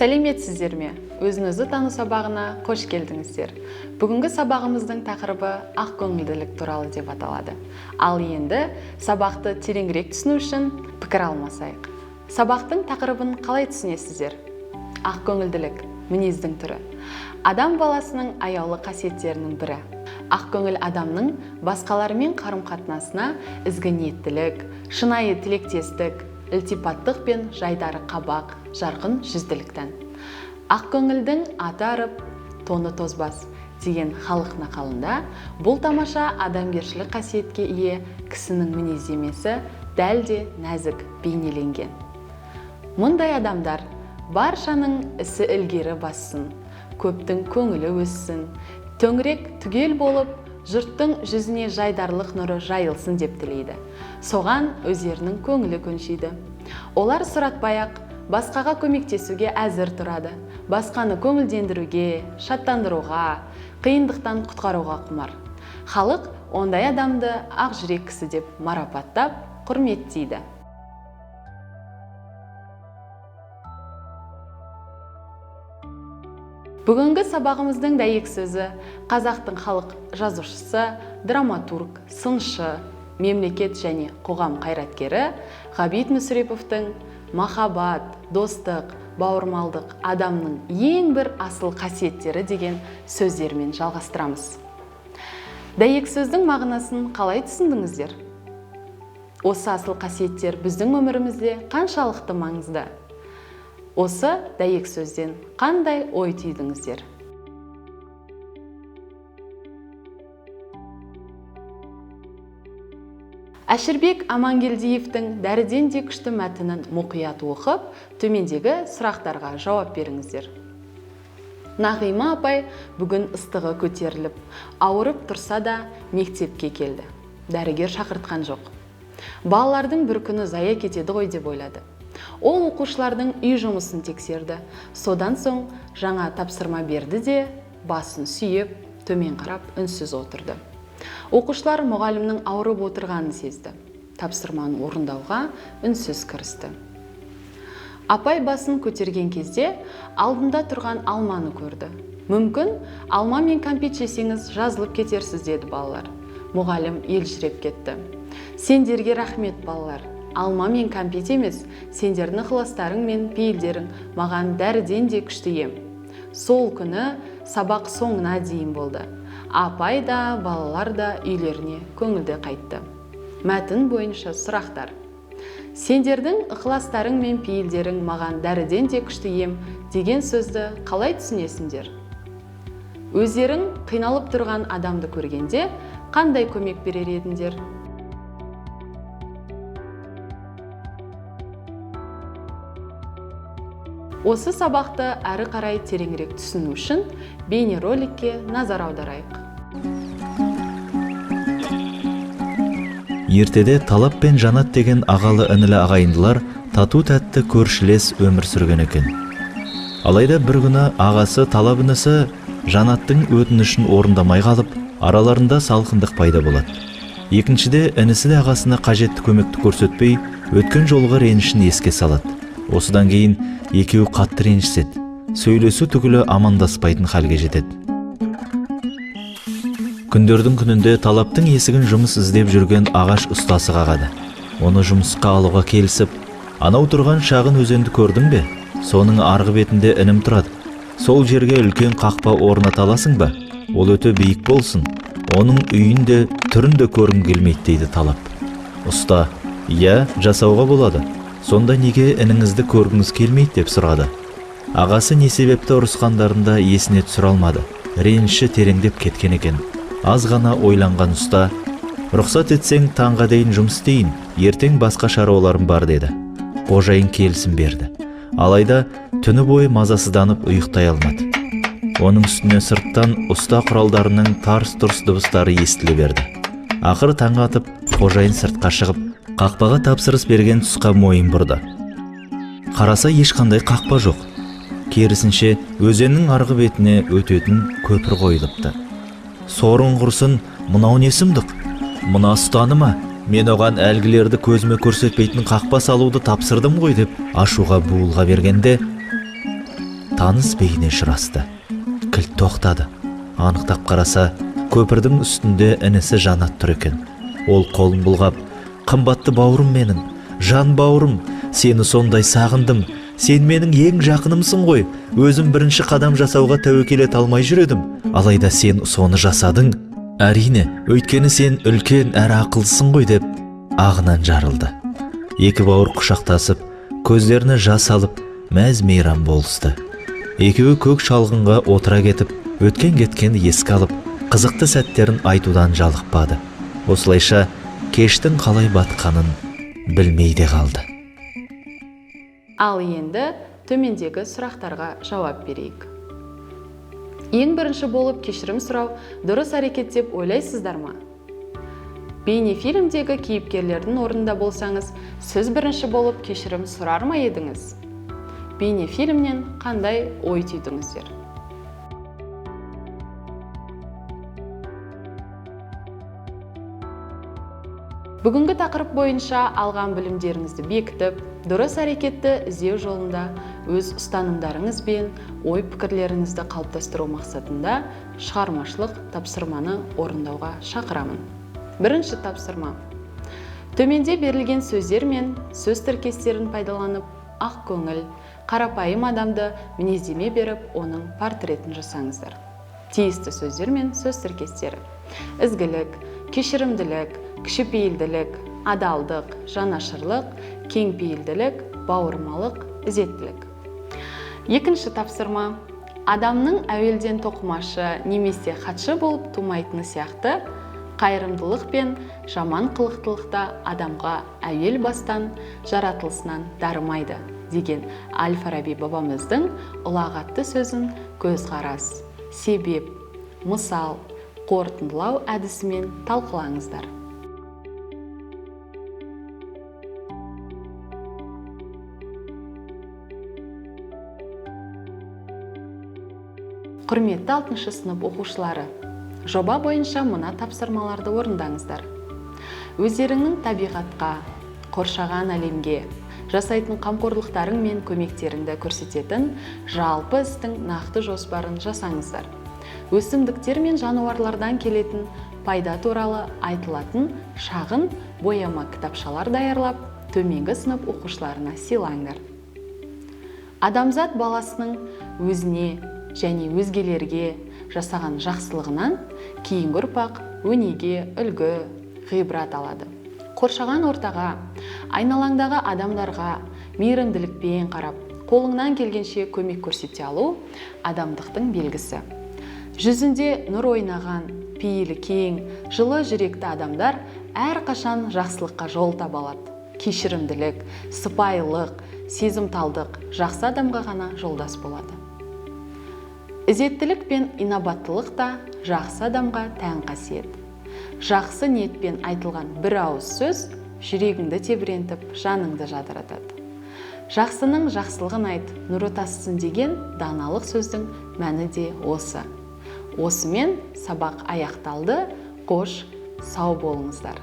Сәлеметсіздер ме? Өзін-өзі тану сабағына қош келдіңіздер. Бүгінгі сабағымыздың тақырыбы ақкөңілділік туралы деп аталады. Ал енді сабақты тереңірек түсіну үшін пікір алмасайық. Сабақтың тақырыбын қалай түсінесіздер? Ақкөңілділік мінездің түрі. Адам баласының аяулы қасиеттерінің бірі. Ақкөңіл адамның басқалармен қарым-қатынасына ізгі ниеттілік, шынайы тілектестік, ілтипаттық пен жайдары қабақ, жарқын жүзділік тән. Ақкөңілдің аты арып, тоны тозбас деген халық нақалында бұл тамаша адамгершілік қасиетке ие кісінің мінездемесі дәл де нәзік бейнеленген. Мұндай адамдар баршаның ісі ілгері бассын, көптің көңілі өссін, төңірек түгел болып, жұрттың жүзіне жайдарлық нұры жайылсын деп тілейді. Соған өздерінің көңілі көншиді. Олар сұратпай-ақ басқаға көмектесуге әзір тұрады. Басқаны көңілдендіруге, шаттандыруға, қиындықтан құтқаруға құмар. Халық ондай адамды ақ жүрек кісі деп марапаттап, құрметтейді. Бүгінгі сабағымыздың дәйек сөзі қазақтың халық жазушысы, драматург, сыншы, мемлекет және қоғам қайраткері Ғабит Мүсіреповтің махаббат, достық, бауырмалдық адамның ең бір асыл қасиеттері деген сөздермен жалғастырамыз. Дәйек сөздің мағынасын қалай түсіндіңіздер? Осы асыл қасиеттер біздің өмірімізде қаншалықты маңызды? Осы дәйек сөзден қандай ой түйдіңіздер? Әшірбек Амангелдиевтің дәріден де күшті мәтінін мұқият оқып, төмендегі сұрақтарға жауап беріңіздер. Нағима апай бүгін ыстығы көтеріліп, ауырып тұрса да мектепке келді. Дәрігер шақыртқан жоқ. Балалардың бір күні зая кетеді ғой деп ойлады. Ол оқушылардың үй жұмысын тексерді. Содан соң жаңа тапсырма берді де, басын сүйеп, төмен қарап үнсіз отырды. Оқушылар мұғалімнің ауырып отырғанын сезді. Тапсырманы орындауға үнсіз кірісті. Апай басын көтерген кезде алдында тұрған алманы көрді. Мүмкін, алма мен кәмпит жесеңіз жазылып кетерсіз, деді балалар. Мұғалім елжіреп кетті. Сендерге рахмет, балалар. Алма мен кәмпит емес, сендердің ықыластарың мен пейілдерің маған дәріден де күшті ем. Сол күні сабақ соңына дейін болды. Апай да, балалар да үйлеріне көңілді қайтты. Мәтін бойынша сұрақтар. Сендердің ықыластарың мен пейілдерің маған дәріден де күшті ем деген сөзді қалай түсінесіңдер? Өздерің қиналып тұрған адамды көргенде қандай көмек берер едіңдер? Осы сабақты әрі қарай тереңірек түсіну үшін бейнероликке назар аударайық. Ертеде Талап пен Жанат деген ағалы інілі ағайындылар тату тәтті көршілес өмір сүрген екен. Алайда бір күні ағасы Талап інісі Жанаттың өтінішін орындамай қалып, араларында салқындық пайда болады. Екіншіде інісі де ағасына қажетті көмекті көрсетпей, өткен жолғы ренішін еске салады. Осыдан кейін екеуі қатты ренжіседі. Сөйлесу түгілі амандаспайтын халге жетеді. Күндердің күнінде Талаптың есігін жұмыс іздеп жүрген ағаш ұстасы қағады. Оны жұмысқа алуға келісіп, анау тұрған шағын өзенді көрдің бе? Соның арғы бетінде інім тұрады. Сол жерге үлкен қақпа орната аласың ба? Ол өте биік болсын. Оның үйін де, түрін де көргім келмейді, дейді Талап. Ұста, иә, жасауға болады. Сонда неге ініңізді көргіңіз келмейді деп сұрады. Ағасы не себепті ұрысқандарында есіне түсіре алмады. Реніші тереңдеп кеткен екен. Аз ғана ойланған ұста, рұқсат етсең таңға дейін жұмыс істейін, ертең басқа шаруаларым бар деді. Қожайын келісім берді. Алайда түні бойы мазасызданып ұйықтай алмады. Оның үстіне сырттан ұста құралдарының тарс-тұрс дыбыстары естіле берді. Ақыры таң атып, қожайын сыртқа шығып, қақпаға тапсырыс берген тұсқа мойын бұрды. Қараса, ешқандай қақпа жоқ. Керісінше, өзеннің арғы бетіне өтетін көпір қойылыпты. Сорың құрсын, мынау не сұмдық? Мына ұстаны ма? Мен оған әлгілерді көзіме көрсетпейтін қақпа салуды тапсырдым ғой деп ашуға буылға бергенде таныс бейне ұшырасты. Кілт тоқтады. Анықтап қараса, көпірдің үстінде інісі Жанат тұр екен. Ол қолын бұлғап, «Қымбатты бауырым менің, жан бауырым, сені сондай сағындым. Сен менің ең жақынымсың ғой. Өзім бірінші қадам жасауға тәуекел ете алмай жүр едім. Алайда сен соны жасадың. Әрине, өйткені сен үлкен әрі ақылдысың ғой» деп ағынан жарылды. Екі бауыр құшақтасып, көздеріне жас алып, мәз мейрам болысты. Екеуі көк шалғынға отыра кетіп, өткен-кеткенді еске алып, қызықты сәттерін айтудан жалықпады. Осылайша кештің қалай батқанын білмей де қалды. Ал енді төмендегі сұрақтарға жауап берейік. Ең бірінші болып кешірім сұрау дұрыс әрекет деп ойлайсыздар ма? Бейнефильмдегі кейіпкерлердің орнында болсаңыз, сіз бірінші болып кешірім сұрар ма едіңіз? Бейнефильмнен қандай ой түйдіңіздер? Бүгінгі тақырып бойынша алған білімдеріңізді бекітіп, дұрыс әрекетті іздеу жолында өз ұстанымдарыңыз бен ой-пікірлеріңізді қалыптастыру мақсатында шығармашылық тапсырманы орындауға шақырамын. Бірінші тапсырма. Төменде берілген сөздер мен сөз тіркестерін пайдаланып, ақ көңіл, қарапайым адамды мінездеме беріп, оның портретін жасаңыздар. Тиісті сөздер мен сөз тіркестері: ізгілік, кешірімділік, кішіпейілділік, адалдық, жанашырлық, кеңпейілділік, бауырмалық, ізеттілік. Екінші тапсырма. Адамның әуелден тоқымашы немесе хатшы болып тумайтыны сияқты, қайырымдылық пен жаман қылықтылықта адамға әуел бастан жаратылысынан дарымайды деген Әл-Фараби бабамыздың ұлағатты сөзін көзқарас, себеп, мысал, қорытындылау әдісімен талқылаңыздар. Құрметті 6-шы сынып оқушылары, жоба бойынша мына тапсырмаларды орындаңыздар. Өздеріңнің табиғатқа, қоршаған әлемге жасайтын қамқорлықтарың мен көмектеріңді көрсететін жалпы істің нақты жоспарын жасаңыздар. Өсімдіктер мен жануарлардан келетін пайда туралы айтылатын шағын бояма кітапшалар даярлап, төменгі сынып оқушыларына сыйлаңдар. Адамзат баласының өзіне және өзгелерге жасаған жақсылығынан кейінгі ұрпақ өнеге, үлгі, ғибрат алады. Қоршаған ортаға, айналаңдағы адамдарға мейірімділікпен қарап, қолыңнан келгенше көмек көрсете алу адамдықтың белгісі. Жүзінде нұр ойнаған, пейілі кең, жылы жүректі адамдар әрқашан жақсылыққа жол таба алады. Кешірімділік, сыпайылық, сезімталдық жақсы адамға ғана жолдас болады. Ізеттілік пен инабаттылық та жақсы адамға тән қасиет. Жақсы ниетпен айтылған бір ауыз сөз жүрегіңді тебірентіп, жаныңды жадыратады. Жақсының жақсылығын айт, нұры тасысын деген даналық сөздің мәні де осы. Осымен сабақ аяқталды. Қош, сау болыңыздар.